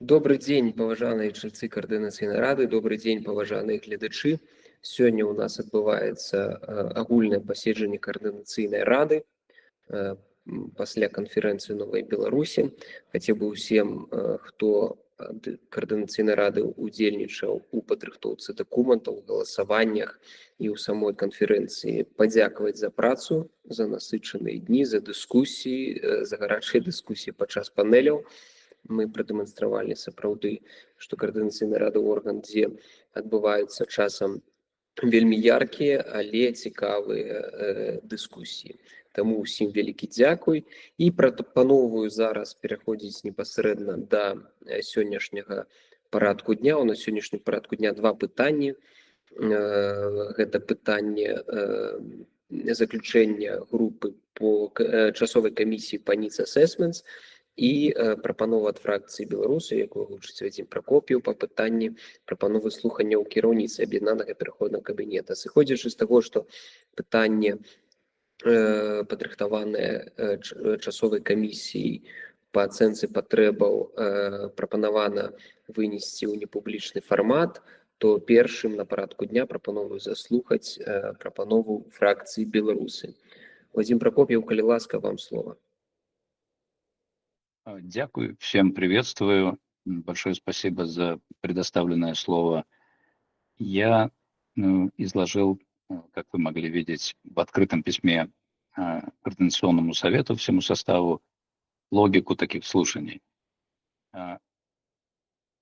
Добры дзень, паважаныя чальцы Каардынацыйнай рады, добры дзень, паважаныя гледачы. Сёння ў нас адбываецца агульнае паседжанне Каардынацыйнай рады пасля канферэнцыі Новай Беларусі. Хацеў бы ўсім, хто ад Каардынацыйнай рады удзельнічаў у падрыхтоўцы дакументаў, галасаваннях і ў самой канферэнцыі, падзякаваць за працу, за насычаныя дні, за дыскусіі, за гарачыя дыскусіі падчас панеляў. Мы прадэманстравалі сапраўды, што Каардынацыйная рада орган, дзе адбываюцца часам вельмі яркія, але цікавыя дыскусіі. Таму ўсім вялікі дзякуй і прапановую зараз пераходзіць непасрэдна да сённяшняга парадку дня. У нас сённяшнім парадку дня два пытанні. Гэта пытанне заключэння групы по часовай камісіі па Needs Assessments і прапанова ад фракцыі Беларусы, якую гучыць Вадзім Пракоп'еў, па пытанні прапановы слухання ў кіраўніцы Аб'яднанага пераходнага кабінета. Сыходзячы з таго, што пытанне, падрыхтаванае часовай камісіяй па ацэнцы патрэбаў, прапанавана вынесці ў непублічны фармат, то першым на парадку дня прапановую заслухаць прапанову фракцыі Беларусы. Вадзім Пракоп'еў, калі ласка, вам слова. Дякую, всем приветствую. Большое спасибо за предоставленное слово. Я изложил, как вы могли видеть, в открытом письме Координационному совету, всему составу, логику таких слушаний.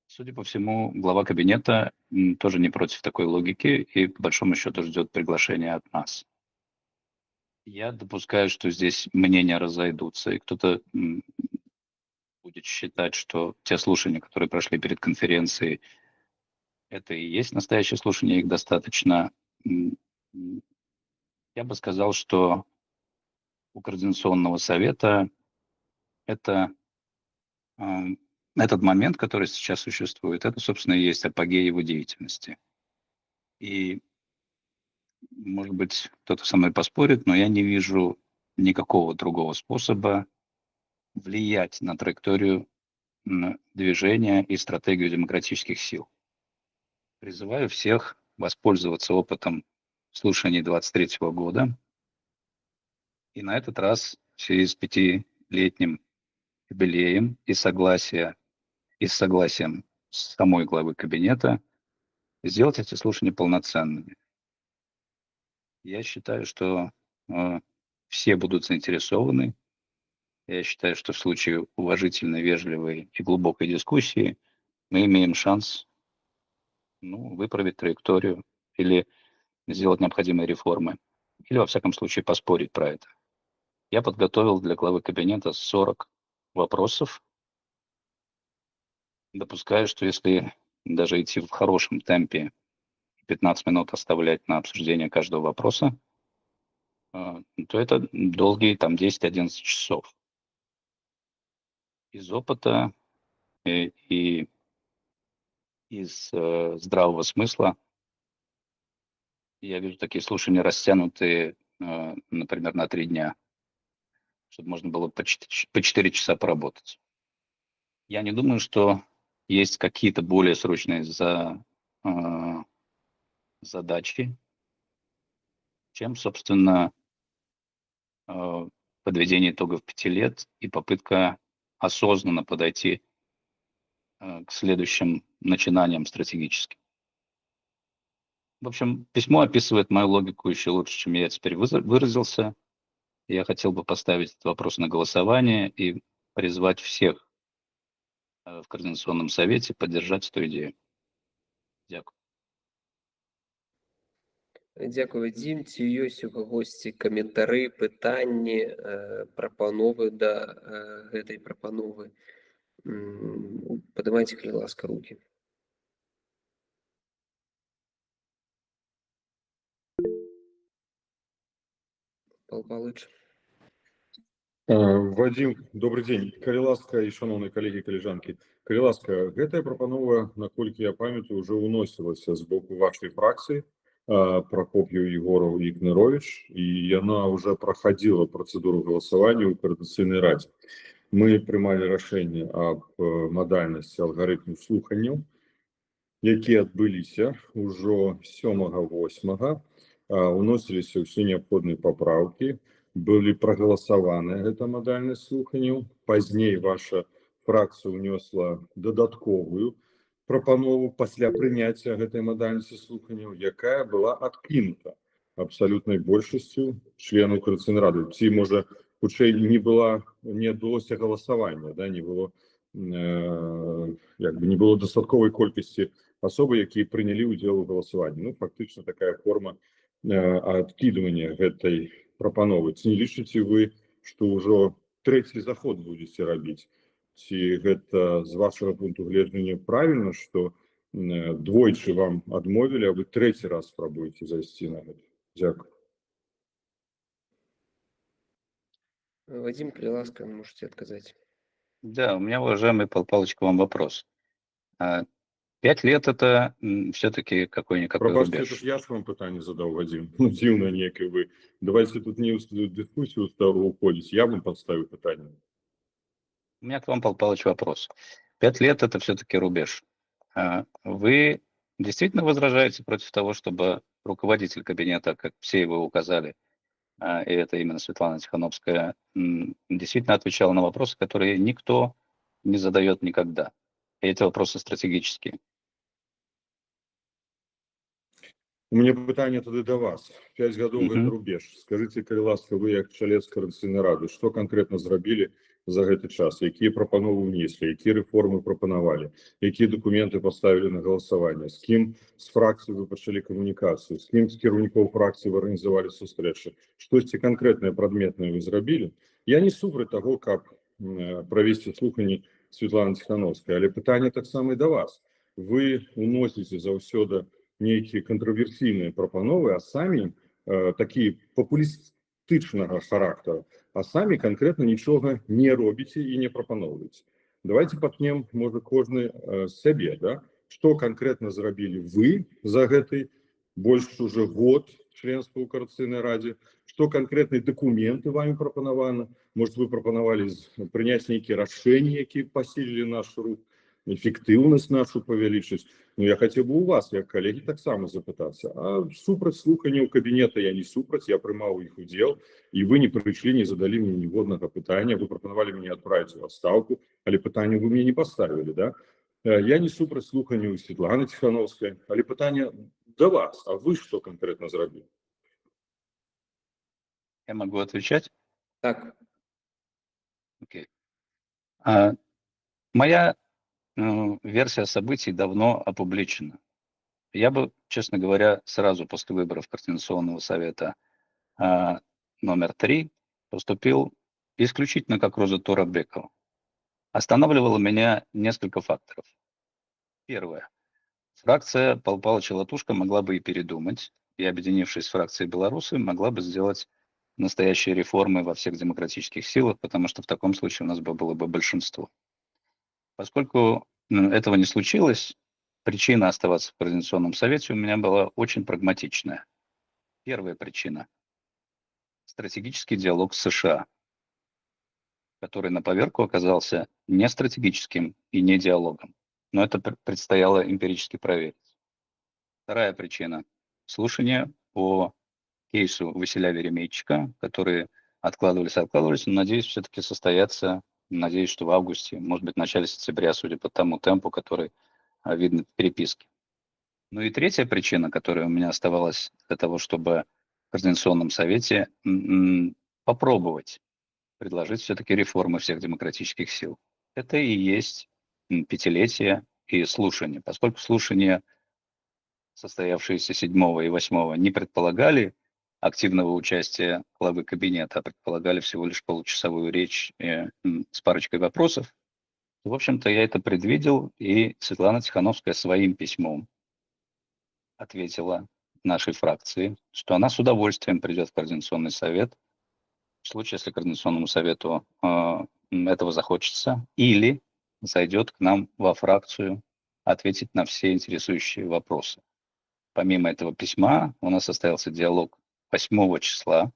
Судя по всему, глава кабинета тоже не против такой логики и, по большому счету, ждет приглашения от нас. Я допускаю, что здесь мнения разойдутся, и кто-то будет считать, что те слушания, которые прошли перед конференцией, это и есть настоящее слушание, их достаточно. Я бы сказал, что у Координационного совета это, этот момент, который сейчас существует, это, собственно, и есть апогей его деятельности. И, может быть, кто-то со мной поспорит, но я не вижу никакого другого способа влиять на траекторию движения и стратегию демократических сил. Призываю всех воспользоваться опытом слушаний 2023 года и на этот раз в связи с пятилетним юбилеем и согласием с самой главы кабинета сделать эти слушания полноценными. Я считаю, что все будут заинтересованы. Я считаю, что в случае уважительной, вежливой и глубокой дискуссии мы имеем шанс, выправить траекторию или сделать необходимые реформы, или, во всяком случае, поспорить про это. Я подготовил для главы кабинета 40 вопросов. Допускаю, что если даже идти в хорошем темпе, 15 минут оставлять на обсуждение каждого вопроса, то это долгие 10-11 часов. Из опыта и из здравого смысла я вижу такие слушания растянутые, например, на 3 дня, чтобы можно было по 4 часа поработать. Я не думаю, что есть какие-то более срочные задачи, чем, собственно, подведение итогов 5 лет и попытка осознанно подойти к следующим начинаниям стратегическим. В общем, письмо описывает мою логику еще лучше, чем я теперь выразился. Я хотел бы поставить этот вопрос на голосование и призвать всех в Координационном совете поддержать эту идею. Дякую. Дякую, Вадзім. Ці ёсць у кагосьці каментары, пытанні, прапановы да гэтай прапановы? Падымайце, калі ласка, рукі. Пал Палыч. Вадзім, добрый дзень. Калі ласка, і шаноўныя калегі і калежанкі, калі ласка, гэтая прапанова, наколькі я памятаю, ўжо ўносілася з боку вашай фракцыі, Пракоп'еў, Егораў і Кныровіч, і яна ўжо праходзіла працэдуру галасавання ў Каардынацыйнай радзе. Мы прымалі рашэнне аб мадальнасці алгарытму слуханняў, якія адбыліся ўжо 7-8, уносіліся ўсе неабходныя папраўкі, былі прагаласаваны гэта мадальнасць слуханняў. Пазней ваша фракцыя ўнесла дадатковую прапанову пасля прыняцця гэтай мадальнасці слуханняў, якая была адкінута абсалютнай большасцю членаў Каардынацыйнай рады. Ці, можа, хутчэй не была, не адбылося галасавання, да, не было, як бы не было дастатковай колькасці асобы, якія прынялі ўдзел у галасаванні. Ну, фактычна такая форма адкідвання гэтай прапановы. Ці не лічыце вы, што ўжо трэці заход будзеце рабіць? Ці гэта з вашага пункту гледжання правільна, што двойчы вам адмовілі, а вы трэці раз спрабуеце зайсці на гэта? Дзякую. Вадим, калі ласка, можете отказать. Да, у меня, уважаемый Павел Павлович, к вам вопрос. 5 лет это все-таки какой-никакой Прабачце, рубеж. это ж я ж вам пытанне задаў, Вадим. Ну, дзіўна некае вы. Давайте тут не ў дыскусію уходить. Я вам подставлю пытанне. У меня к вам, Павел Павлович, вопрос. 5 лет это все-таки рубеж. Вы действительно возражаете против того, чтобы руководитель кабинета, как все его указали, и это именно Светлана Тихановская, действительно отвечала на вопросы, которые никто не задает никогда. И эти вопросы стратегические. У меня пытанне тады да вас. 5 гадоў гэта рубеж. Скажыце, калі ласка, вы як чалец Каардынацыйнай рады, што канкрэтна зрабілі за гэты час? Якія прапановы ўнеслі, якія рэформы прапанавалі, якія дакументы паставілі на галасаванне, з кім з фракцый вы пачалі камунікацыю, з кім з кіраўнікоў фракцый вы арганізавалі сустрэчы? Штосьці канкрэтнае, прадметнае вы зрабілі? Я не супраць таго, каб правесці слуханні Светланы Ціханоўскай, але пытанне таксама і да вас. Вы уносіце заўсёды нейкія кантраверсійныя прапановы, а самі такія папулістычнага характару, а самі канкрэтна нічога не робіце і не прапаноўваеце. Давайте пачнем, можа, кожны з сябе, да? Што канкрэтна зрабілі вы за гэты больш уже год членства ў Каардынацыйнай радзе, што канкрэтныя дакументы вамі прапанаваны, может, вы прапанавалі прыняць нейкія рашэнні, якія пасілілі наш рух, эфектыўнасць нашу павялічыць. Ну, я хацеў бы у вас, як калегі, таксама запытацца. А супраць слуханняў кабінета я не супраць, я прымаў іх удзел, і вы не прыйшлі, не задалі мне ніводнага пытання, вы прапанавалі мяне адправіць у адстаўку, але пытанне вы мне не паставілі, да? Я не супраць слуханняў Светланы Ціханоўскай, але пытанне да вас, а вы што канкрэтна зрабілі? Я могу отвечать? Так. Окей. Моя версия событий давно опубличена. Я бы, честно говоря, сразу после выборов Координационного совета номер 3 поступил исключительно как Роза Торабекова. Останавливало меня несколько факторов. Первое. Фракция Павла Павловича Латушко могла бы и передумать, и, объединившись с фракцией «Белорусы», могла бы сделать настоящие реформы во всех демократических силах, потому что в таком случае у нас бы было бы большинство. Поскольку этого не случилось, причина оставаться в Координационном совете у меня была очень прагматичная. Первая причина – стратегический диалог с США, который на поверку оказался не стратегическим и не диалогом, но это предстояло эмпирически проверить. Вторая причина – слушание по кейсу Василя Веремейчика, которые откладывались, но, надеюсь, все-таки состоятся. Надеюсь, что в августе, может быть, в начале сентября, судя по тому темпу, который видно в переписке. Ну и третья причина, которая у меня оставалась для того, чтобы в Координационном совете попробовать предложить все-таки реформы всех демократических сил. Это и есть пятилетие и слушания. Поскольку слушания, состоявшиеся 7 и 8, не предполагали активного участия главы кабинета, а предполагали всего лишь получасовую речь с парочкой вопросов, в общем-то, я это предвидел, и Светлана Тихановская своим письмом ответила нашей фракции, что она с удовольствием придет в Координационный совет, в случае, если Координационному совету этого захочется, или зайдет к нам во фракцию ответить на все интересующие вопросы. Помимо этого письма у нас состоялся диалог 8 числа,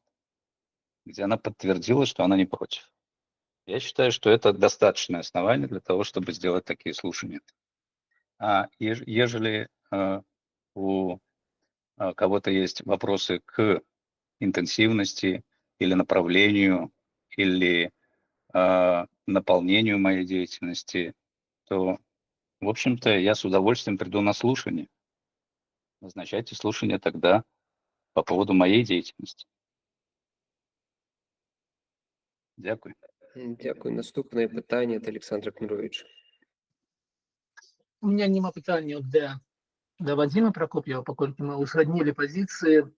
где она подтвердила, что она не против. Я считаю, что это достаточное основание для того, чтобы сделать такие слушания. А ежели у кого-то есть вопросы к интенсивности или направлению, или наполнению моей деятельности, то, в общем-то, я с удовольствием приду на слушание. Назначайте слушание тогда по поводу моей деятельности. Дякую. Дякую. Наступнае пытанне ад Александра Кныровича. У меня няма пытанняў да Вадзіма Пракоп'ева, паколькі мы ўзгаднілі пазіцыі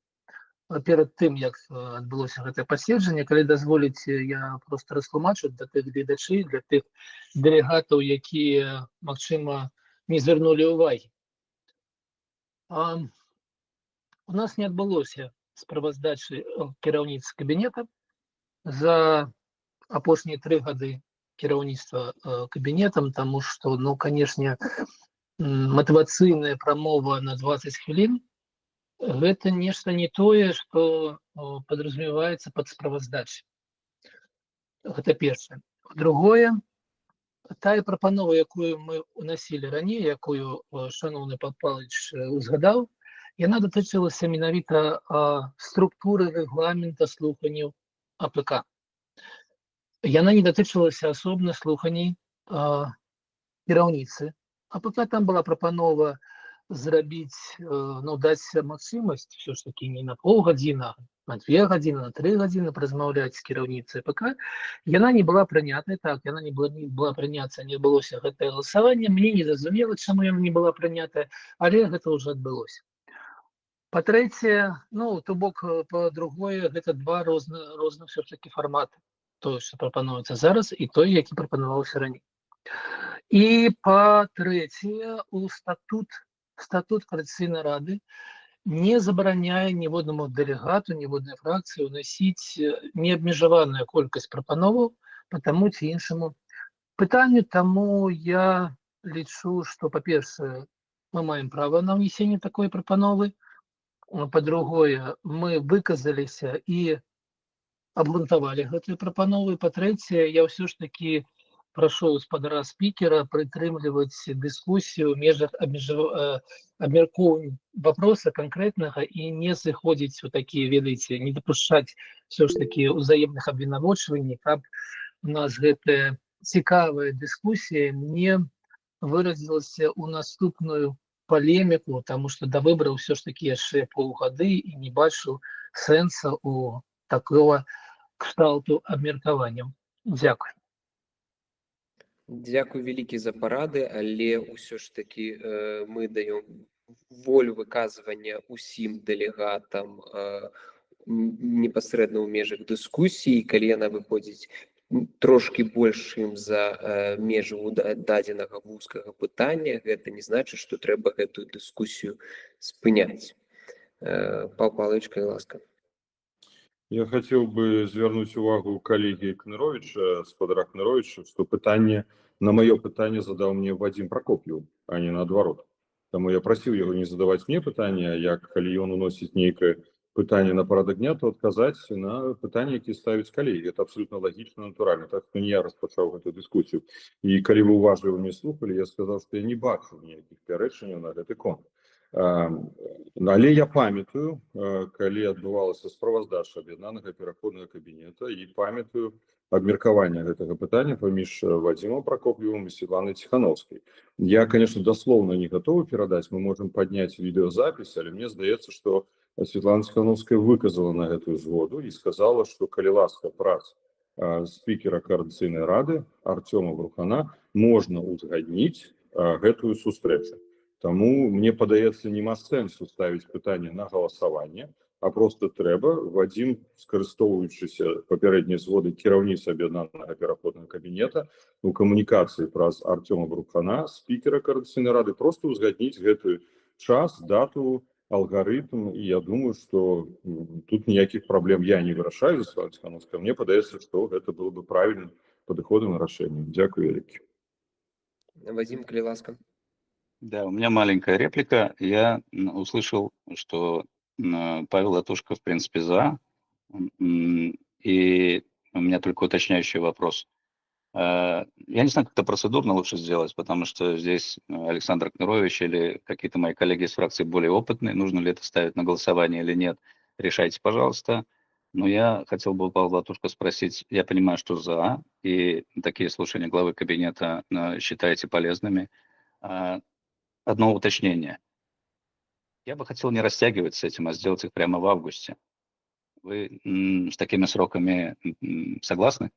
перад тым, як адбылося гэтае паседжанне. Калі дазволіце, я просто растлумачу для тых гледачэй, для тых дэлегатаў, якія, магчыма, не звярнулі ўвагі. У нас не адбылося справаздачы кіраўніцы кабінета за апошнія 3 гады кіраўніцтва кабінетам, таму што, ну, канешне, матывацыйная прамова на 20 хвілін гэта нешта не тое, што падразумеваецца пад справаздачай. Гэта першае. Другое, тая прапанова, якую мы уносілі раней, якую шаноўны Пал Палыч узгадаў, яна датычылася менавіта структуры рэгламента слуханняў АПК. Яна не датычылася асобна слуханей кіраўніцы АПК. Там была прапанова зрабіць, ну, даць магчымасць все ж таки не на паўгадзіна, на 2 гадзіны, на 3 гадзіны празмаўляць з кіраўніцай АПК. Яна не была прынятая, так, яна не была прынята, не адбылося гэтае галасаванне. Мне не зразумела, чаму яна не была прынятая, але гэта ўжо адбылося. Па-трэцяе, ну, то бок, па-другое, гэта два розных все ж таки фарматы. Той, што прапануецца зараз, і той, які прапанаваўся раней. І па-трэцяе, у статут Каардынацыйнай рады не забараняе ніводнаму дэлегату, ніводнай фракцыі ўносіць неабмежаваную колькасць прапановаў па таму ці іншаму пытанню. Таму я лічу, што, па-першае, мы маем права на ўнесенне такой прапановы. Па-другое, мы выказаліся і абгрунтавалі гэтую прапанову. Па-трэцяе, я ўсё ж такі прашу спадара спікера прытрымліваць дыскусію ў межах абмяркоўвання вопроса канкрэтнага і не сыходзіць у такія, ведаеце, не дапушчаць все ж таки ўзаемных абвінавочванняў, каб у нас гэтая цікавая дыскусія не выразілася ў наступную палеміку, таму што да выбараў ўсё ж такі яшчэ паўгады, і не бачу сэнса у такого кшталту абмеркаванняў. Дзякую. Дзякуй вялікі за парады, але ўсё ж такі мы даём волю выказвання ўсім дэлегатам непасрэдна ў межах дыскусіі, калі яна выходзіць трошкі больш, чым за межы дадзенага вузкага пытання, гэта не значыць, што трэба гэтую дыскусію спыняць. Пал Палыч, калі ласка. Я хацеў бы звярнуць увагу калегі Кныровича, спадара Кныровича, што пытанне на маё пытанне задаў мне Вадзім Пракоп'еў, а не наадварот. Таму я прасіў яго не задаваць мне пытанне, як калі ён уносіць нейкае пытанне на парадак дня, то адказаць на пытанне, які ставіць калегі. Это абсолютно лагічна, натуральна. Так што не я распачаў гэтую дыскусію. І калі вы уважліва мне слухалі, я сказаў, што я не бачу ніякіх пярэчанняў на гэты конт. Але я памятаю, калі адбывалася справаздача аб'яднанага пераходнага кабінета, і памятаю абмеркаванне гэтага пытання паміж Вадзімам Пракоп'евым і Светланай Ціхановскай. Я, конечно, даслоўна не гатовы перадаць, мы можам падняць відэозапіс, але мне здаецца, што Светлана Ціхановская выказала на гэтую згоду і сказала, што, калі ласка, праз спікера Каардынацыйнай рады Арцёма Брухана можна узгадніць гэтую сустрэчу. Таму, мне падаецца, няма сэнсу ставіць пытанне на галасаванне, а просто трэба, Вадзім, скарыстоўваючыся папярэдняй згоды кіраўніцы аб'яднанага пераходнага кабінета у камунікацыі праз Арцёма Брухана, спікера Каардынацыйнай рады, просто узгадніць гэты час, дату, алгарытм, і я думаю, што тут ніякіх праблем я не вырашаю за Светлану Ціхановскую. Мне падаецца, што гэта было бы правільным падыходам і рашэннем. Дзякую вялікі. Вадзім, калі ласка. Да, у меня маленькая реплика. Я услышал, что Павел Латушко, в принципе, за. И у меня только уточняющий вопрос. Я не знаю, как это процедурно лучше сделать, потому что здесь Александр Кнырович или какие-то мои коллеги из фракции более опытные. Нужно ли это ставить на голосование или нет, решайте, пожалуйста. Но я хотел бы у Павла Латушко спросить, я понимаю, что за, и такие слушания главы кабинета считаете полезными. Одно уточнение. Я бы хотел не растягивать с этим, а сделать их прямо в августе. Вы с такими сроками согласны?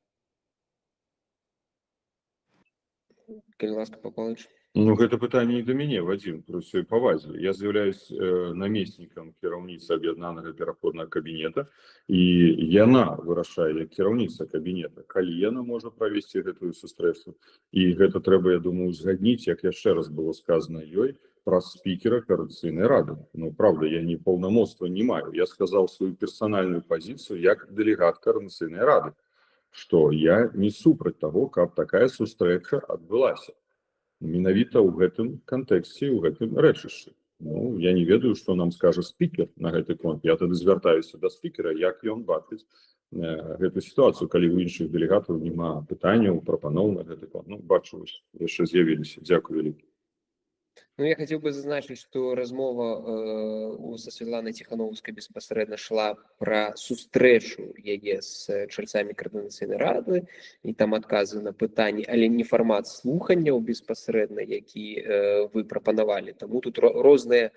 Калі ласка, Павел Павлович. Ну, гэта пытанне не да мяне, Вадзім, пры ўсёй павазе. Я з'яўляюсь намеснікам кіраўніцы аб'яднанага пераходнага кабінета, і яна вырашае як кіраўніца кабінета, калі яна можа правесці гэтую сустрэчу. І гэта трэба, я думаю, узгадніць, як яшчэ раз было сказана ёй, праз спікера Каардынацыйнай рады. Ну, правда, я не паўнамоцтва не маю. Я сказаў сваю персанальную пазіцыю як дэлегат Каардынацыйнай рады, што я не супраць таго, каб такая сустрэча адбылася. Менавіта ў гэтым кантэксце, ў гэтым рэчышчы. Ну, я не ведаю, што нам скажа спікер на гэты конт. Я тады звяртаюся да спікера, як ён бачыць гэту сітуацыю, калі ў іншых дэлегатаў няма пытанняў, прапаноў на гэты конт. Ну, бачу, вось, яшчэ з'явіліся. Дзякуй вялікі. Ну, я хацеў бы зазначыць, што размова са Святланай Ціханоўскай беспасрэдна шла пра сустрэчу яе з чальцамі Каардынацыйнай рады і там адказы на пытанні, але не фармат слуханняў беспасрэдна, які вы прапанавалі. Таму тут розныя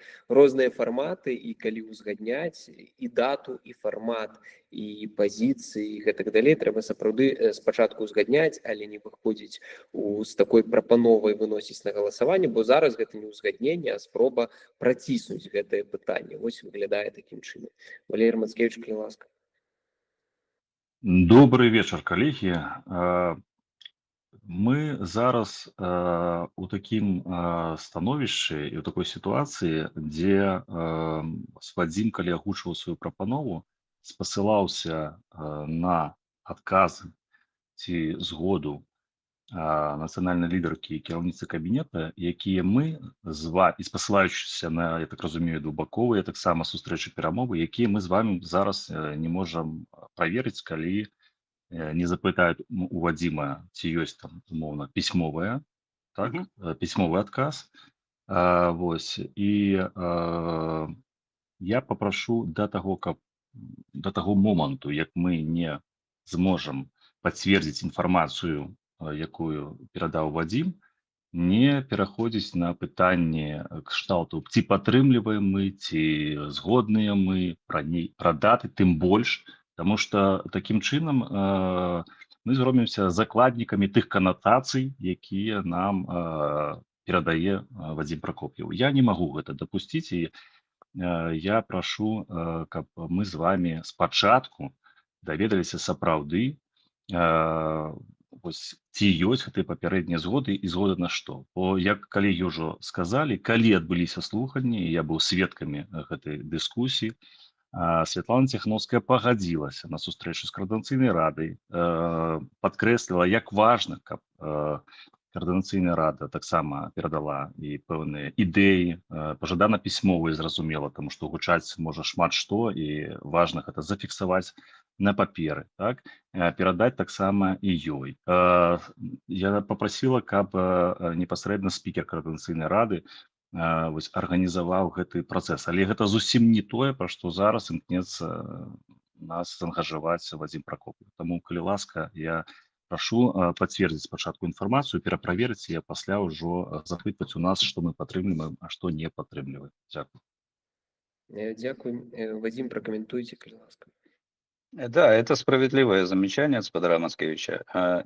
фарматы, і калі ўзгадняць і дату, і фармат, і пазіцыі, і гэтак далей, трэба сапраўды спачатку ўзгадняць, але не выходзіць з такой прапановай выносіць на галасаванне, бо зараз гэта не ўзгадненне, а спроба праціснуць гэтае пытанне. Вось выглядае такім чынам. Валерий Мацкевич, калі ласка. Добрый вечар, калегі. Мы зараз у такім становішчы і ў такой сітуацыі, дзе Вадзім, калі агучваў сваю прапанову, спасылаўся на адказы ці згоду нацыянальнай лідаркі і кіраўніцы кабінета, якія мы з вами, і спасылаючыся на, я так разумею, двухбаковыя таксама сустрэчы, перамовы, якія мы з вами зараз не можам праверыць, калі не запытаюць у Вадзіма, ці ёсць там, умоўна, пісьмовая, так, пісьмовы адказ. Вось, і я папрашу да таго, каб да таго моманту, як мы не зможам пацвердзіць інфармацыю, якую перадаў Вадзім, не пераходзіць на пытанне кшталту, ці падтрымліваем мы, ці згодныя мы пра даты, тым больш, таму што такім чынам мы зробімся закладнікамі тых канатацый, якія нам перадае Вадзім Пракоп'еў. Я не магу гэта дапусціць, і я прашу, каб мы з вами спачатку даведаліся сапраўды, вось, ці ёсць гэтыя папярэднія згоды і згоды на што. Бо, як калегі ўжо сказалі, калі адбыліся слуханні, я быў сведкамі гэтай дыскусіі, Святлана Ціханоўская пагадзілася на сустрэчу з Каардынацыйнай радай, падкрэсліла, як важна, каб Каардынацыйная рада таксама перадала і пэўныя ідэі, пажадана пісьмовыя, зразумела, таму што гучаць можа шмат што, і важна гэта зафіксаваць на паперы, так, перадаць таксама і ёй. Я папрасіла, каб непасрэдна спікер Каардынацыйнай рады вось, арганізаваў гэты працэс. Але гэта зусім не тое, пра што зараз імкнецца нас заангажаваць Вадзім Пракоп'еў. Таму, калі ласка, я прашу пацвердзіць спачатку інфармацыю, пераправерыць яе, пасля ўжо запытваць у нас, што мы падтрымліваем, а што не падтрымліваем. Дзякую. Дзякуй. Вадзім, пракаментуйце, калі ласка. Да, это справедливое замечание от господина Мацкевича.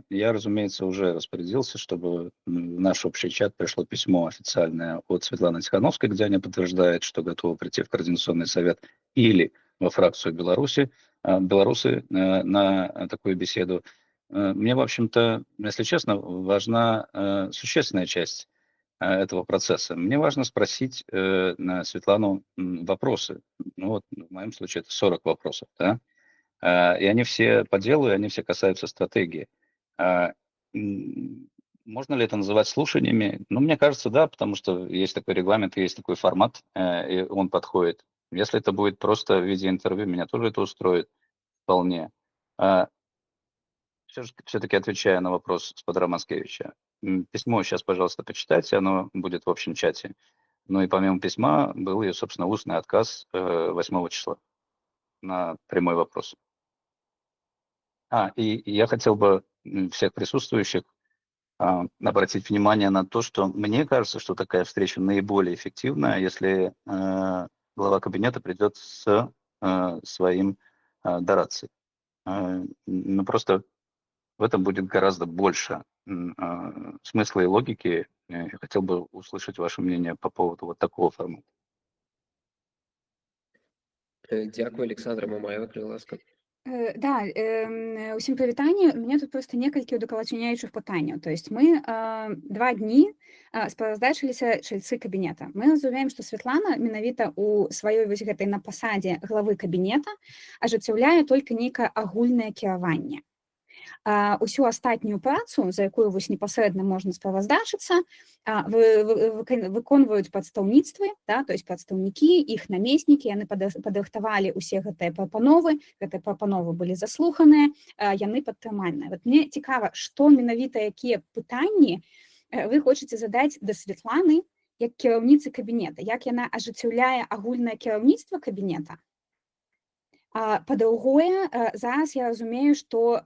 Я, разумеется, уже распорядился, чтобы в наш общий чат пришло письмо официальное от Светланы Тихановской, где она подтверждает, что готова прийти в Координационный совет или во фракцию Беларусы на такую беседу. Мне, в общем-то, если честно, важна существенная часть этого процесса. Мне важно спросить на Светлану вопросы. Ну вот, в моем случае это 40 вопросов, да? И они все по делу, и они все касаются стратегии. Можно ли это называть слушаниями? Ну, мне кажется, да, потому что есть такой регламент, есть такой формат, и он подходит. Если это будет просто в виде интервью, меня тоже это устроит вполне. Все-таки отвечая на вопрос спадара Мацкевича, письмо сейчас, пожалуйста, почитайте, оно будет в общем чате. Ну и помимо письма был ее, собственно, устный отказ 8 числа на прямой вопрос. И я хотел бы всех присутствующих обратить внимание на то, что мне кажется, что такая встреча наиболее эффективна, если глава кабинета придет с своим дарадцей. Ну, просто в этом будет гораздо больше смысла и логики. Я хотел бы услышать ваше мнение по поводу вот такого формата. Дзякую, Александра Мамаева, калі ласка. Да, усім прывітанне. У мяне тут просто некалькі удакладняючых пытанняў. То есть мы 2 дні справаздачыліся чальцы кабінета. Мы разумеем, што Святлана менавіта ў сваёй вось гэтай на пасадзе главы кабінета ажыццяўляе толькі нейкае агульнае кіраванне. Усю астатнюю працу, за якую вось непасрэдна можна справаздачыцца, выконваюць прадстаўніцтвы, да, то есть прадстаўнікі, іх намеснікі, яны падрыхтавалі ўсе гэтыя прапановы, гэтыя прапановы былі заслуханыя, яны падтрыманыя. Вот мне цікава, што менавіта, якія пытанні вы хочаце задаць да Святланы як кіраўніцы кабінета, як яна ажыццяўляе агульнае кіраўніцтва кабінета? Па-другое, зараз я разумею, што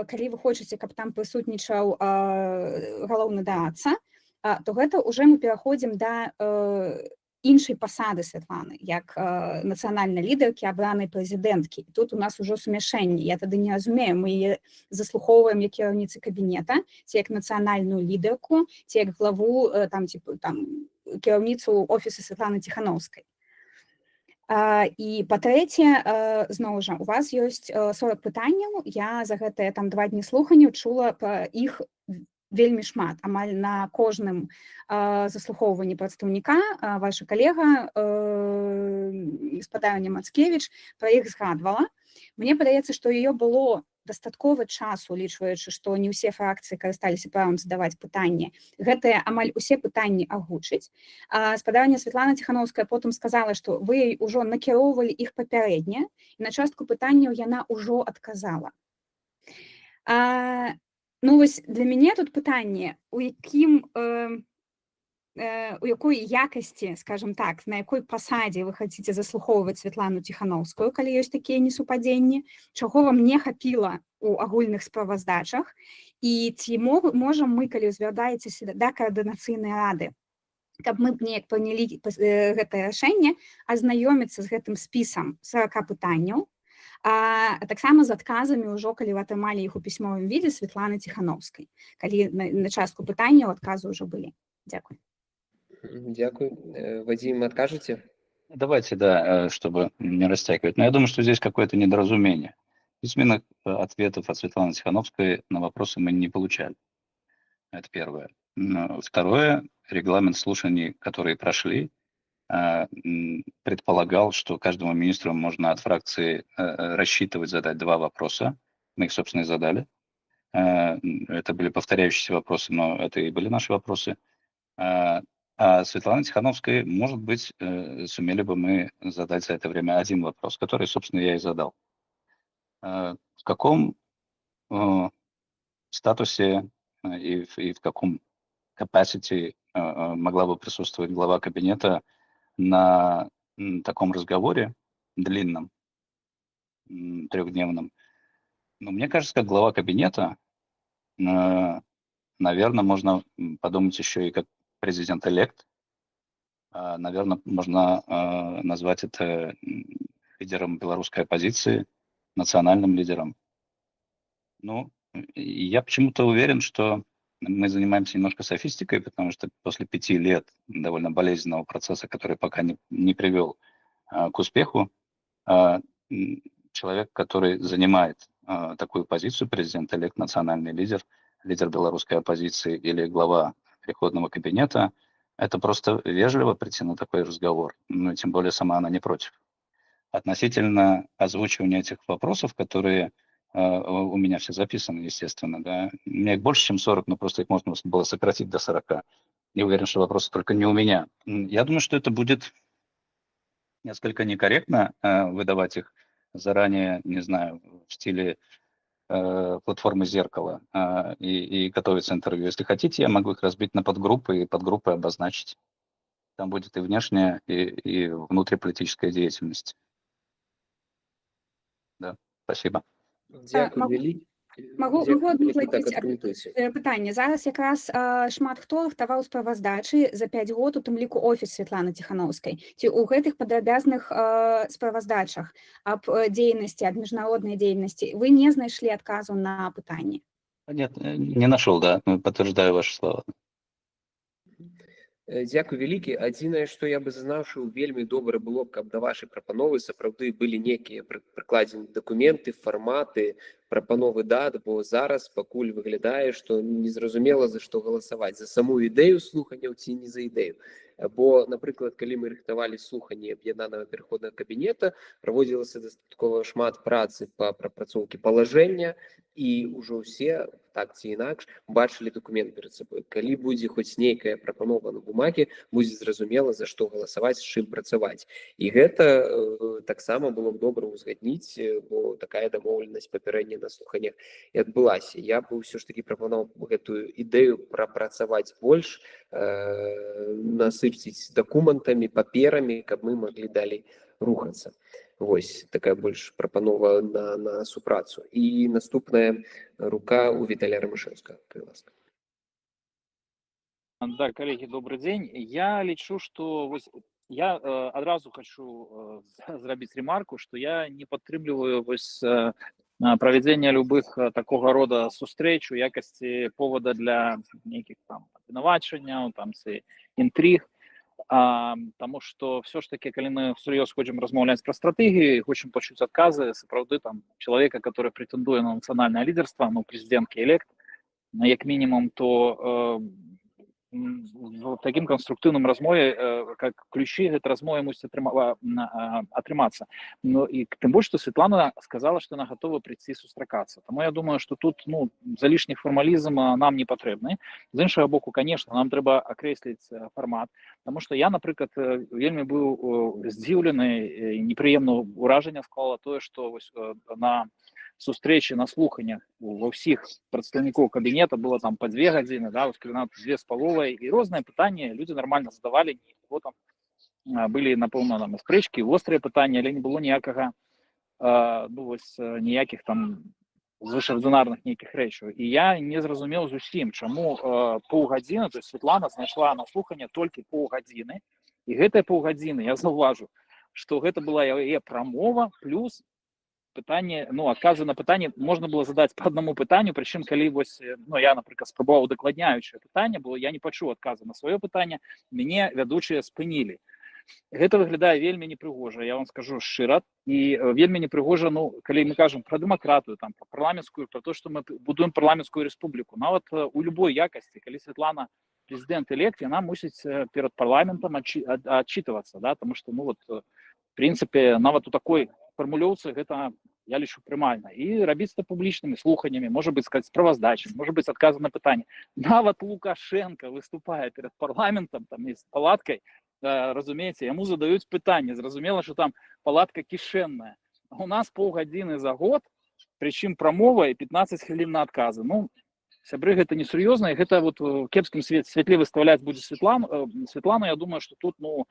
калі вы хочаце, каб там прысутнічаў галоўны дарадца, то гэта ўжо мы пераходзім да іншай пасады Святланы як нацыянальнай лідаркі, абранай прэзідэнткі. Тут у нас ужо сумяшэнне. Я тады не разумею, мы яе заслухоўваем як кіраўніцы кабінета ці як нацыянальную лідарку, ці як главу там, типу, там кіраўніцу офіса Святланы Ціхановскай? І па-трэцяе, зноў жа, у вас ёсць 40 пытанняў. Я за гэтыя там 2 дні слуханняў чула пра іх вельмі шмат. Амаль на кожным заслухоўванні прадстаўніка ваша калега спадарыня Мацкевіч пра іх згадвала. Мне падаецца, што яе было дастаткова часу, улічваючы, што не ўсе фракцыі карысталіся правам задаваць пытанні, гэтыя амаль усе пытанні агучыць. Спадарыня Святлана Ціхановская потым сказала, што вы ўжо накіроўвалі іх папярэдне і на частку пытанняў яна ўжо адказала. Ну вось для мяне тут пытанне, у якой якасці, скажем так, на якой пасадзе вы хотите заслухоўваць Святлану Ціхановскую, калі ёсць такія несупадзенні, чаго вам не хапіла у агульных справаздачах, і ці можам мы, калі звяртаецеся да каардынацыйнай рады, каб мы б неяк прынялі гэтае рашэнне, азнаёміцца з гэтым спісам 40 пытанняў, а таксама з адказамі ўжо, калі вы атрымалі іх у пісьмовым відзе Святланы Ціхановскай, калі на частку пытанняў адказы ўжо былі. Дзякуй. Дзякую. Вадим, адкажаце? Давайте, да, чтобы не растягивать. Но я думаю, что здесь какое-то недоразумение. Письменных ответов от Светланы Тихановской на вопросы мы не получали. Это первое. Второе, регламент слушаний, которые прошли, предполагал, что каждому министру можно от фракции рассчитывать задать два вопроса. Мы их, собственно, и задали. Это были повторяющиеся вопросы, но это и были наши вопросы. А Светлане Тихановской, может быть, сумели бы мы задать за это время один вопрос, который, собственно, я и задал. В каком статусе и в каком capacity могла бы присутствовать глава кабинета на таком разговоре длинном, трехдневном? Но мне кажется, как глава кабинета, наверное, можно подумать еще и как президент-элект. Наверное, можно назвать это лидером белорусской оппозиции, национальным лидером. Ну, я почему-то уверен, что мы занимаемся немножко софистикой, потому что после 5 лет довольно болезненного процесса, который пока не привел к успеху, человек, который занимает такую позицию, президент-элект, национальный лидер, лидер белорусской оппозиции или глава переходного кабинета, это просто вежливо прийти на такой разговор. Ну, тем более сама она не против. Относительно озвучивания этих вопросов, которые у меня все записаны, естественно, да. У меня их больше, чем 40, но просто их можно было сократить до 40. Не уверен, что вопросы только не у меня. Я думаю, что это будет несколько некорректно выдавать их заранее, не знаю, в стиле платформы «Зеркало» и готовится интервью. Если хотите, я могу их разбить на подгруппы и подгруппы обозначить. Там будет и внешняя, и внутриполитическая деятельность. Да, спасибо. Дзякуй вялікі. Магу одну злавіць пытанне. Зараз якраз шмат хто рыхтаваў справаздачы за 5 год, у тым ліку офіс Святланы Ціхановскай. Ці ў гэтых падрабязных справаздачах аб дзейнасці, аб міжнароднай дзейнасці вы не знайшлі адказу на пытанне? Нет, не нашел, да, подтверждаю ваши слова. Дзякуй вялікі. Адзінае, што я бы зазначыў, вельмі добра было б, каб да вашай прапановы сапраўды былі некія прыкладзены дакументы, фарматы, прапановы дат, бо зараз пакуль выглядае, што незразумела, за што галасаваць: за саму ідэю слуханняў ці не за ідэю. Бо, напрыклад, калі мы рыхтавалі слуханні аб'яднанага пераходнага кабінета, праводзілася дастаткова шмат працы па прапрацоўкі палажэння, і ўжо ўсе так ці інакш бачылі дакумент перад сабой. Калі будзе хоць нейкая прапанова на бумаге, будзе зразумела, за што галасаваць, з чым працаваць. І гэта таксама было б добра ўзгадніць, бо такая дамоўленасць папярэдня на слуханнях і адбылася. Я бы ўсё ж таки прапанаваў гэтую ідэю прапрацаваць больш, насыціць дакументамі, паперамі, каб мы маглі далей рухацца. Вось такая больш прапанова на супрацу. І наступная рука у Віталя Рымашэўскага, калі ласка. Да, коллеги, добрый день. Я лічу, что вось я адразу хочу зрабіць ремарку, что я не падтрымліваю вось правядзення любых такога рода сустрэч у якасці повода для нейкіх там абвінавачанняў там ці інтриг, таму что все ж таки, калі мы всерьез хочам размаўляць пра стратэгію, хочам пачуць адказы сапраўды там человека, который прэтэндуе на нацыянальнае лідарства, ну, президент-элект як мінімум, то в таким канструктыўным размове, как ключи гэтай размове мусіць атрымацца. Ну і тым больш, что Светлана сказала, что она готова прийти сустракацца. Таму я думаю, что тут, ну, залішні фармалізм нам не патрэбны. З іншага боку, конечно, нам трэба акрэсліць фармат, потому что я, напрыклад, вельмі быў здзіўлены, непрыемна ўражанне склала тое, что вось на сустрэчы, на слуханнях ва ўсіх прадстаўнікоў кабінета было там по 2 гадзіны, да, вось, 2,5, і розныя пытанні люди нормально задавалі, ніхто там, былі, напэўна, там спрэчкі, вострыя пытанні, але не было ніякага, ну, вось ніякіх там звышардынарных нейкіх рэчаў. І я не зразумеў зусім, чаму паўгадзіны, то есть Светлана знайшла на слуханне толькі паўгадзіны, і гэтыя паўгадзіны, я заўважу, что гэта была яе прамова плюс пытанне, ну, адказы на пытанне можна было задаць по аднаму пытанню. Прычым калі вось, ну, я, напрыклад, спрабаваў удакладняючае пытанне, было, я не пачуў адказу на сваё пытанне, мяне вядучыя спынілі. Гэта выглядае вельмі непрыгожа, я вам скажу шчыра, і вельмі непрыгожа. Ну, калі мы кажам про дэмакратыю, там, про парламенцкую, про то, что мы будуем парламенцкую рэспубліку, нават у любой якасці, калі Светлана президент-элект, яна мусіць перад парламентам отчитываться, да, потому что, ну, вот, в принципе, нават у такой фармулёўцы гэта, я лічу, прымальна, і рабіць это публічнымі слуханнямі, может быть, сказать, справаздачамі, может быть, адказы на пытанне. Нават Лукашенко выступае перад парламентам там з палаткай, разумееце, яму задаюць пытанне, зразумела, что там палатка кішэнная. У нас паўгадзіны за год, прычым прамова і 15 хвілін на адказы. Ну, сябры, гэта несур'ёзна, і гэта вот в кепскім святле выставляць будзе Светлану. Я думаю, что тут, ну,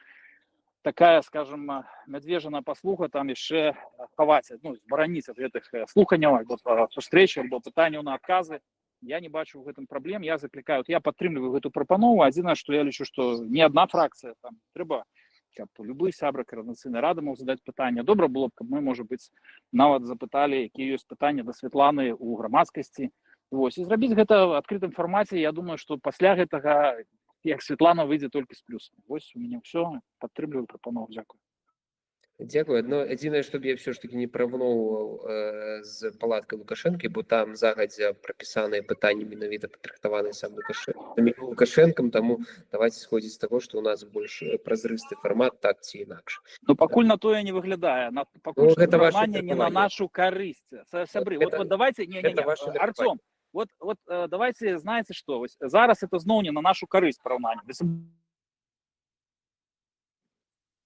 такая, скажем, мядзвежана паслуга там яшчэ хаваць, ну, бараніць ад гэтых слуханняў альбо сустрэч, альбо пытанняў на адказы. Я не бачу в гэтым праблем. Я заклікаю, я падтрымліваю гэту прапанову. Адзінае, што я лічу, што не адна фракцыя там, трэба, каб любы сябра Каардынацыйнай рады мог задаць пытанне. Добра было б, каб мы, можа быць, нават запыталі, якія ёсць пытанні да Светланы у грамадскасці. Вось, і зрабіць гэта в адкрытым фармаце. Я думаю, што пасля гэтага як Светлана выйдзе толькі з плюсам. Вось у мяне ўсё, падтрымліваю прапанову, дзякую. Дзякую. Адно адзінае, што б я ўсё ж таки не параўноўваў з палаткай Лукашэнкі, бо там загадзя прапісаныя пытанні, менавіта падрыхтаваныя сам Лукашэнкам, таму давайте сходзіць з таго, што ў нас больш празрысты фармат, так ці інакш. Ну, пакуль на тое не выглядае, на пакуль, ну, гэта ваше не на нашу карысць, сябры. Вот, вот давайте не, не, не, Артём, вот давайте, знаете что, вось, зараз это зноў не на нашу карысць параўнанне.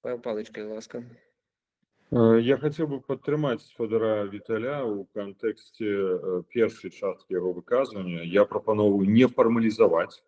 Павел Павлович, калі ласка. Я хацеў бы падтрымаць спадара Віталя ў кантэксце першай часткі яго выказвання. Я прапановую не фармалізаваць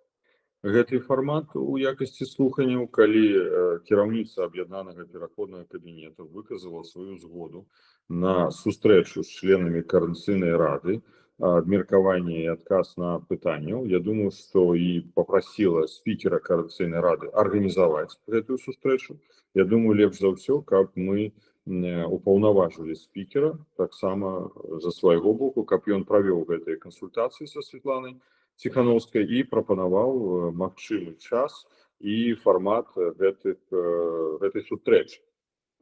гэты фармат у якасці слуханняў, калі кіраўніца аб'яднанага пераходнага кабінета выказала сваю згоду на сустрэчу з членамі Каардынацыйнай рады, абмеркаванне і адказ на пытанняў. Я думаю, што і папрасіла спікера Каардынацыйнай рады арганізаваць гэтую сустрэчу. Я думаю, лепш за ўсё, каб мы упаўнаважылі спікера таксама за свайго боку, каб ён правёў гэтыя кансультацыі са Светланай Ціханоўскай і прапанаваў магчымы час і фармат гэтай сустрэчы.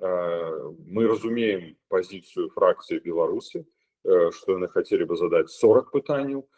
Мы разумеем пазіцыю фракцыі «Беларусы», што яны хацелі бы задаць 40 пытанняў.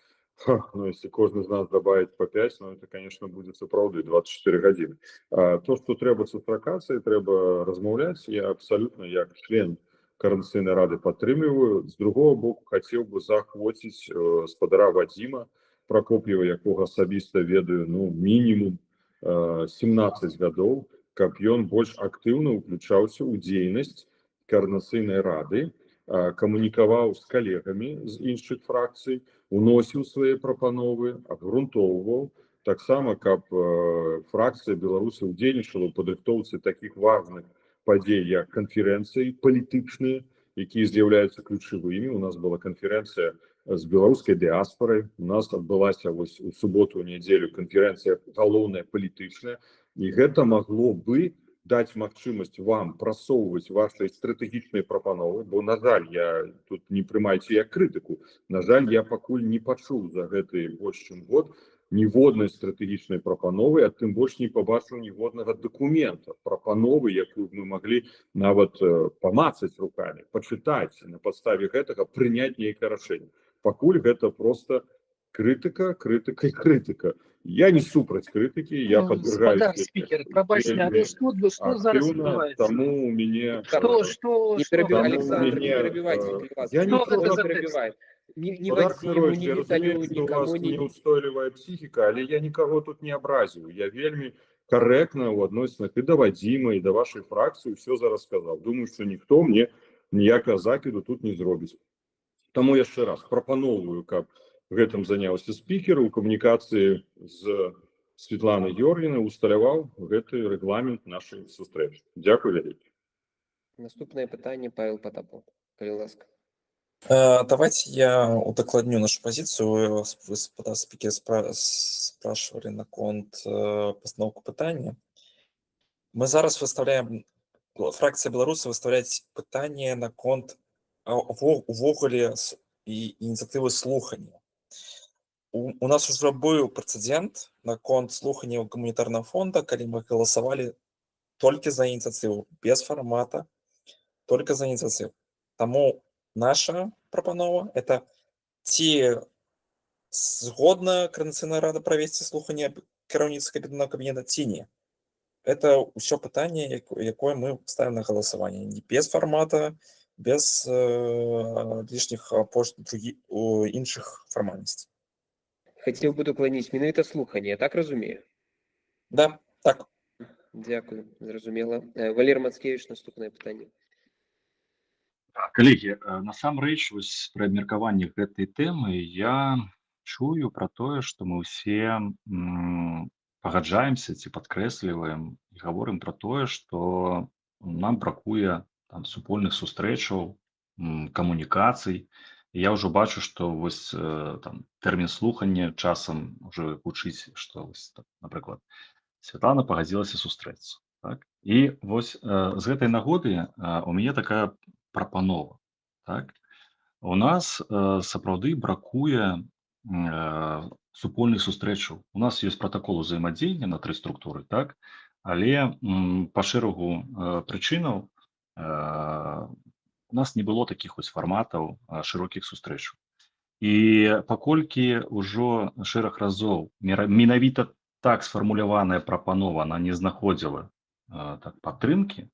Ну, если кожны з нас добавить по 5, ну, это, конечно, будет сапраўды 24 гадзіны. То, што трэба сустракацца і трэба размаўляць, я абсалютна як член Каардынацыйнай рады падтрымліваю. З другого боку, хацеў бы заахвоціць спадара Вадзіма Пракоп'ева, якога асабіста ведаю, ну, мінімум 17 гадоў, каб ён больш актыўна ўключаўся ў дзейнасць Каардынацыйнай рады, камунікаваў з калегамі з іншых фракцый, уносіў свае прапановы, абгрунтоўваў, таксама, каб фракцыя «Беларусы» ўдзельнічала ў падрыхтоўцы такіх важных падзей, як канферэнцыі палітычныя, якія з'яўляюцца ключавымі. У нас была канферэнцыя з беларускай дыаспорай, у нас адбылася вось у суботу, нядзелю канферэнцыя галоўная палітычная, і гэта магло бы даць магчымасць вам прасоўваць ваши стратэгічныя прапановы, бо, на жаль, я тут, не прымайце як крытыку, на жаль, я пакуль не пачуў за гэты больш чым год ніводнай стратэгічнай прапановы, а тым больш не пабачыў ніводнага дакумента прапановы, якую б мы маглі нават памацаць руками, пачытаць, на падставе гэтага прыняць нейкае рашэнне. Пакуль гэта просто крытыка, крытыка і крытыка. Я не супраць крытыкі, я Ну, падвяргаюся спадар спікер, прабачце, але вельмі што зараз актыўна, адбываецца? таму у мяне Што, Не што перабівай, гэта? Александр, не Мяне, перабівайце, калі ласка. я Што нічога гэта не за перабівай. Ні Спадар Вадзіму, Кныровіч, ні я Віталю, разумею, што у нікому вас не неустойлівая псіхіка, але я нікаго тут не абразіў. Я вельмі карэктна ў адносінах і да Вадзіма, і да вашай фракцыі ўсё зараз сказаў. Думаю, што ніхто мне ніякага закіду тут не зробіць. Таму яшчэ раз прапаноўваю, каб гэтым заняўся спікер у камунікацыі з Светланай Георгіевнай, усталяваў гэты рэгламент нашай сустрэчы. Дзякуй вялікі. Наступнае пытанне — Павел Патапаў. Калі ласка. Давайте я удакладню нашу позицию. Вы, спадар спикер, спрашивали наконт постановку пытання. Мы зараз выставляем, фракция «Беларусы» выставляет пытанне наконт увогуле і ініцыятывы слухання. У нас уже быў прэцэдэнт наконт слухання гуманітарнага фонда, калі мы галасавалі толькі за ініцыятыву, без фармата, только за ініцыятыву. Таму наша прапанова — это ці згодна Каардынацыйная рада правесці слуханне кіраўніцы кабінета, ці не. Это ўсё пытанне, якое мы ставим на галасаванне. Не без фармата, без лішніх іншых фармальнасцей. Хацеў бы дакладніць, менавіта слуханне, я так разумею? Да, так. Дзякую, зразумела. Валер Мацкевіч, наступнае пытанне. Так, калегі, насамрэч, вось пры абмеркаванні гэтай тэмы я чую пра тое, што мы ўсе пагаджаемся ці падкрэсліваем і гаворым пра тое, што нам бракуе там супольных сустрэчаў, камунікацый. І я ўжо бачу, што вось там тэрмін слухання часам уже гучыць, што вось, там, напрыклад, Святлана пагадзілася сустрэцца. Так? І вось з гэтай нагоды у мяне такая прапанова. Так? У нас сапраўды бракуе супольных сустрэчаў. У нас ёсць пратакол узаемадзеяння на тры структуры, так? Але па шэрагу прычынаў у нас не было такіх вось фарматаў шырокіх сустрэчаў. І паколькі ўжо шэраг разоў менавіта так сфармуляваная прапанова, она не знаходзіла так падтрымкі,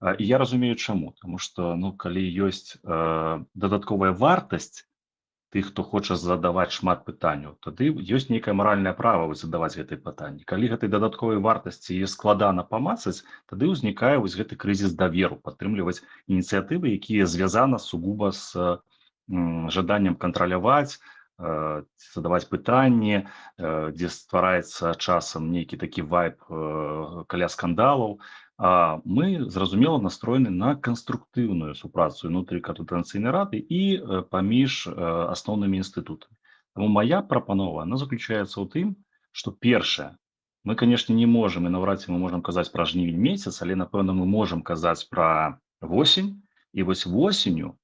і я разумею чаму, таму што, ну, калі ёсць дадатковая вартасць Тых, хто хоча задаваць шмат пытанняў, тады ёсць нейкае маральнае права вось задаваць гэтыя пытанні. Калі гэтай дадатковай вартасці яе складана памацаць, тады ўзнікае вось гэты крызіс даверу падтрымліваць ініцыятывы, якія звязаны сугуба з жаданнем кантраляваць, задаваць пытанні, дзе ствараецца часам нейкі такі вайб каля скандалаў. А мы, зразумела, настроены на канструктыўную супрацу унутры Каардынацыйнай рады і паміж асноўнымі інстытутамі. Таму моя прапанова, она заключаецца ў тым, што першае, мы, конечно, не можем, і наўрад ці мы можам казаць пра жнівень месяц, але, напэўна, мы можам казаць пра восень, і вось восенню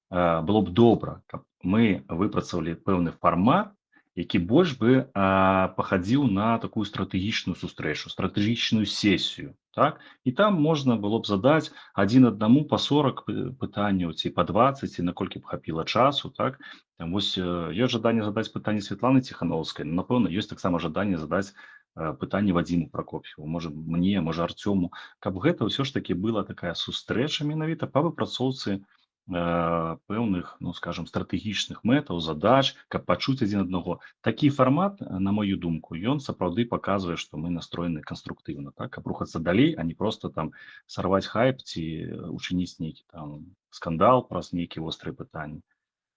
было б добра, каб мы выпрацавалі пэўны фармат, які больш бы пахадзіў на такую стратэгічную сустрэчу, стратэгічную сесію, так? І там можна было б задаць адзін аднаму па 40 пытанняў ці па 20, ці наколькі б хапіла часу, так? Там вось ёсць жаданне задаць пытанне Светланы Ціханоўскай, ну, напэўна, ёсць таксама жаданне задаць пытанне Вадзіму Пракоп'еву, можа, мне, можа, Арцёму, каб гэта ўсё ж такі была такая сустрэча менавіта па выпрацоўцы пэўных, ну, скажем, стратэгічных мэтаў, задач, каб пачуць адзін аднаго. Такі фармат, на мою думку, ён сапраўды паказвае, што мы настроены канструктыўна, так, каб рухацца далей, а не просто там сарваць хайп ці учыніць нейкі там скандал праз нейкія вострыя пытанні.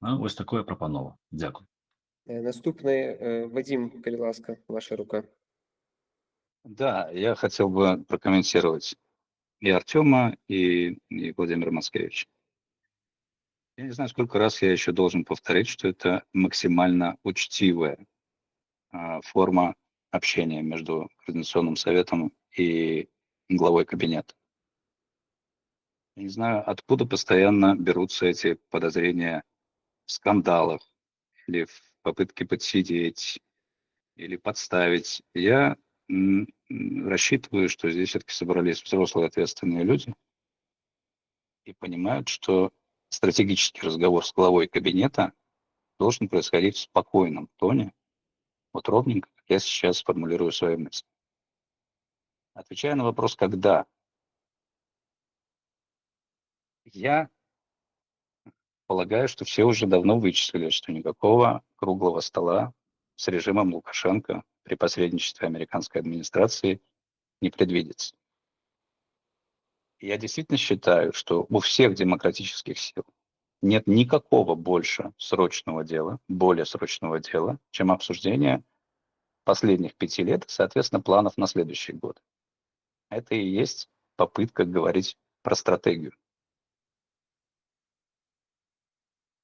Ну, вось такое прапанова. Дзякуй. Наступны, Вадзім, калі ласка, ваша рука. Да, я хотел бы прокомментировать и Артема, и Владимира Мацкевича. Я не знаю, сколько раз я еще должен повторить, что это максимально учтивая форма общения между Координационным советом и главой кабинета. Я не знаю, откуда постоянно берутся эти подозрения в скандалах или в попытке подсидеть или подставить. Я рассчитываю, что здесь все-таки собрались взрослые ответственные люди и понимают, что стратегический разговор с главой кабинета должен происходить в спокойном тоне, вот ровненько, как я сейчас формулирую свои мысли. Отвечая на вопрос «когда?», я полагаю, что все уже давно вычислили, что никакого круглого стола с режимом Лукашенко при посредничестве американской администрации не предвидится. Я действительно считаю, что у всех демократических сил нет никакого больше срочного дела, более срочного дела, чем обсуждение последних 5 лет, соответственно, планов на следующий год. Это и есть попытка говорить про стратегию.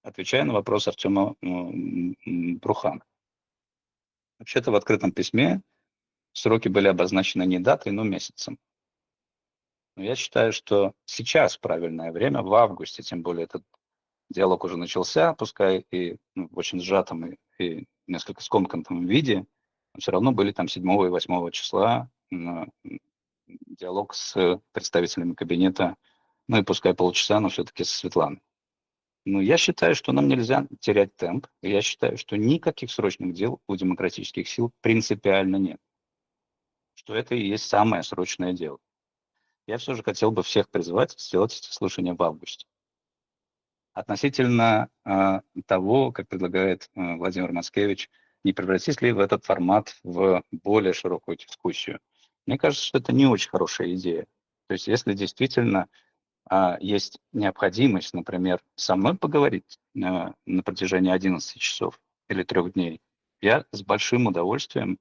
Отвечая на вопрос Артема Брухана. Вообще-то в открытом письме сроки были обозначены не датой, но месяцем. Но я считаю, что сейчас правильное время, в августе, тем более этот диалог уже начался, пускай и, ну, в очень сжатом и несколько скомканном виде, но все равно были там 7 и 8 числа диалог с представителями кабинета, ну и пускай полчаса, но все-таки со Светланой. Но я считаю, что нам нельзя терять темп. Я считаю, что никаких срочных дел у демократических сил принципиально нет. Что это и есть самое срочное дело. Я все же хотел бы всех призвать сделать эти слушания в августе. Относительно того, как предлагает Владимир Мацкевич, не превратить ли в этот формат в более широкую дискуссию. Мне кажется, что это не очень хорошая идея. То есть если действительно есть необходимость, например, со мной поговорить на протяжении 11 часов или 3 дней, я с большим удовольствием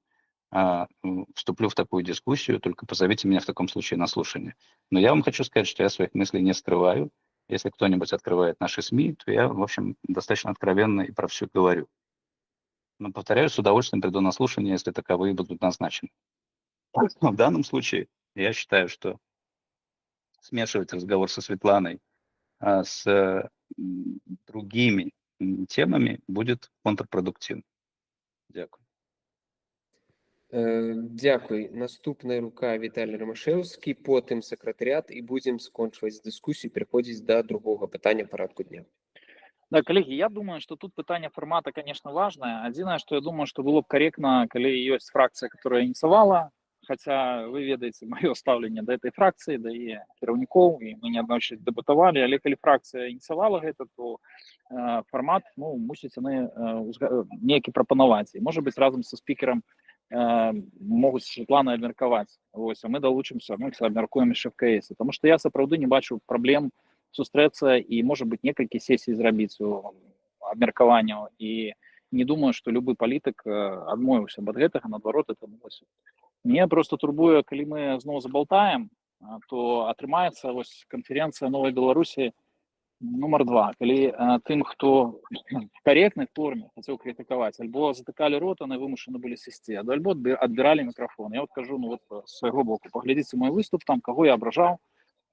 вступлю в такую дискуссию, только позовите меня в таком случае на слушание. Но я вам хочу сказать, что я своих мыслей не скрываю. Если кто-нибудь открывает наши СМИ, то я, в общем, достаточно откровенно и про все говорю. Но, повторяю, с удовольствием приду на слушание, если таковые будут назначены. Но в данном случае я считаю, что смешивать разговор со Светланой с другими темами будет контрпродуктивно. Дякую. Дзякуй. Наступная рука Віталій Рымашэўскі, потым сакратарыят, і будзем скончваць дыскусію, пераходзіць да другога пытання парадку дня. Да, коллеги, я думаю, что тут пытанне формата, конечно, важное. Адзінае, что я думаю, что было б корректно, калі ёсць фракция, которая ініцыявала, хотя вы ведаеце маё стаўленне да этой фракцыі, да яе кіраўнікоў, і мы неаднойчы дэбатавалі, але калі фракцыя ініцыявала гэта, то фармат, ну, мусіць яны неякі прапанаваць. І, можа быць, разам са спікерам могуць Святлана абмеркаваць. Вось, а мы далучымся, мы абмяркуем яшчэ в КС. Таму што я сапраўды не бачу праблем сустрэцца і, можа быць, некалькі сесій зрабіць у абмеркаванняў. І не думаю, што любы палітык адмовіўся б ад гэтага, наадварот, это, ну, вось. Мне просто турбуе, калі мы зноў забалтаем, то атрымаецца вось канферэнцыя Новай Беларусі нумар 2, калі тым, хто в карэктнай форме хацеў крытыкаваць, альбо затыкалі рот, яны вымушаны былі сысці, альбо адбіралі мікрафон. Я вот кажу, ну вот, з свайго боку, паглядзіце мой выступ, там, каго я абражаў,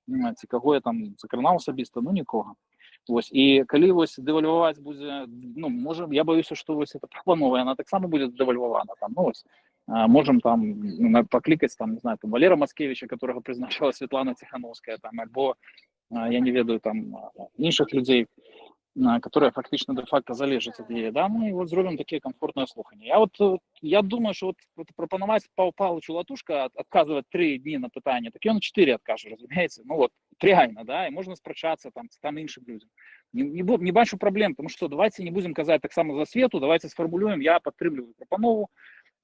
ці каго я там закранаў асабіста, ну, нікога. Вось, і калі вось дэвальваваць будзе, ну, можа, я баюся, што вось эта прапанова, яна таксама будзе дэвальвавана, там, ну, вось, можем там паклікаць, там, не знаю, там, Валера Мацкевича, которого прызначала Светлана Тихановская, там, альбо, я не ведаю, там, іншых людзей, которые фактычна де-факто залежаць ад яе, да, ну, і вот зробім такія камфортныя слуханні. Я вот, я думаю, что вот прапанаваць Павлу Павловичу Латушка адказваць 3 дні на пытанне, так ён 4 адкажа, разумееце, ну вот, реально, да, і можна спрачацца там іншым людзям. Не бачу праблем, потому что давайте не будем казаць таксама за Свету, давайте сфармулюем, я падтрымліваю прапанову,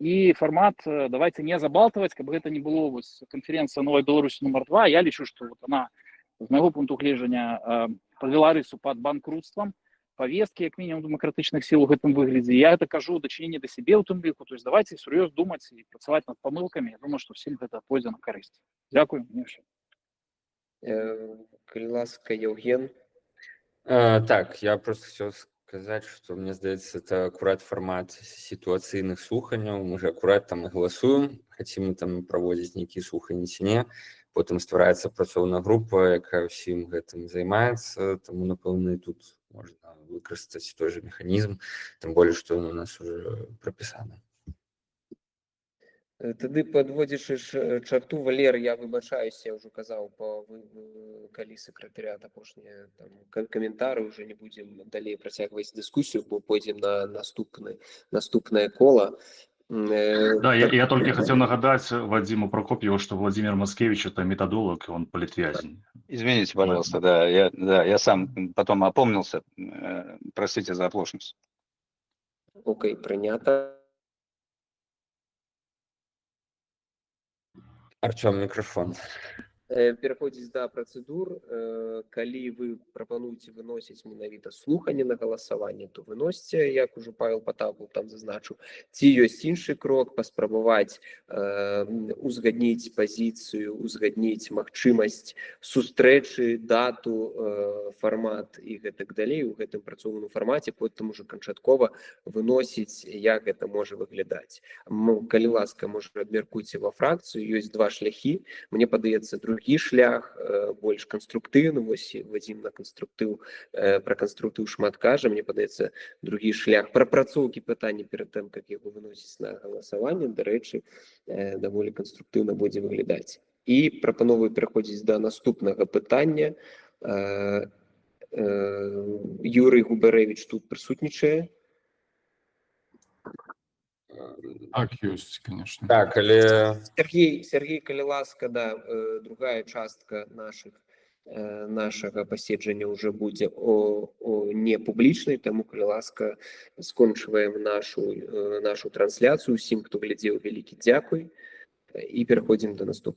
і фармат давайте не забалтывать, каб гэта не было вось канферэнцыя Новай Беларусі нумар 2. Я лічу, что вот она, з майго пункту гледжання, подвела рысу под банкрутствам повестки, як мінімум, дэмакратычных сіл у гэтым выглядзе. Я это кажу дачыненне да сябе ў тым ліку, то есть давайте сур'ёз думаць і працаваць над памылкамі. Я думаю, что всем гэта пойдзе на карысць. Дзякую, мне ўсё. Калі ласка, Яўген. Так, я просто хотел сказать, что мне здаецца, это акурат фармат сітуацыйных слуханняў. Мы же акурат там і галасуем, хацім мы там праводзіць нейкія слуханні ці не. Потым ствараецца працоўная група, якая ўсім гэтым займаецца, таму, напэўна, і тут можна выкарыстаць той же механізм, тым болей, што ён у нас уже прапісаны. Тады, падводзячы чарту, Валер, я выбачаюся, я ўжо казаў, калі сакратарыят апошнія там каментары, уже не будзем далей працягваць дыскусію, бо пойдзем на наступнае кола. Да, я только хотел нагадать Вадиму Прокопьеву, что Владимир Мацкевич — это методолог, и он политвязень. Извините, пожалуйста, да, я сам потом опомнился, простите за оплошность. Окей, прынята. Артём, микрофон. Пераходзіць да працэдур. Калі вы прапануеце выносіць менавіта слуханне на галасаванне, то выносьце, як ужо Павел Патапаў там зазначыў. Ці ёсць іншы крок, паспрабаваць узгадніць пазіцыю, узгадніць магчымасць сустрэчы, дату, фармат і гэтак далей у гэтым працоўным фармаце, потым ужо канчаткова выносіць, як гэта можа выглядаць. Калі ласка, можа, абмяркуйце ва фракцыю, ёсць два шляхі. Мне падаецца, другі шлях больш канструктыўны, вось Вадзім на канструктыў, пра канструктыў шмат кажа, мне падаецца, другі шлях прапрацоўкі пытання перад тым, как яго выносіць на галасаванне, дарэчы, даволі канструктыўна будзе выглядаць. І прапановую пераходзіць да наступнага пытання. Юрый Губарэвіч тут прысутнічае. Так, ёсць, конечно. Так, але... Сергей, калі ласка, да, другая частка нашага паседжання ўжо будзе не публічнай, таму, калі ласка, скончваем нашу трансляцыю. Усім, хто глядзеў, вялікі дзякуй. І пераходзім да наступнага.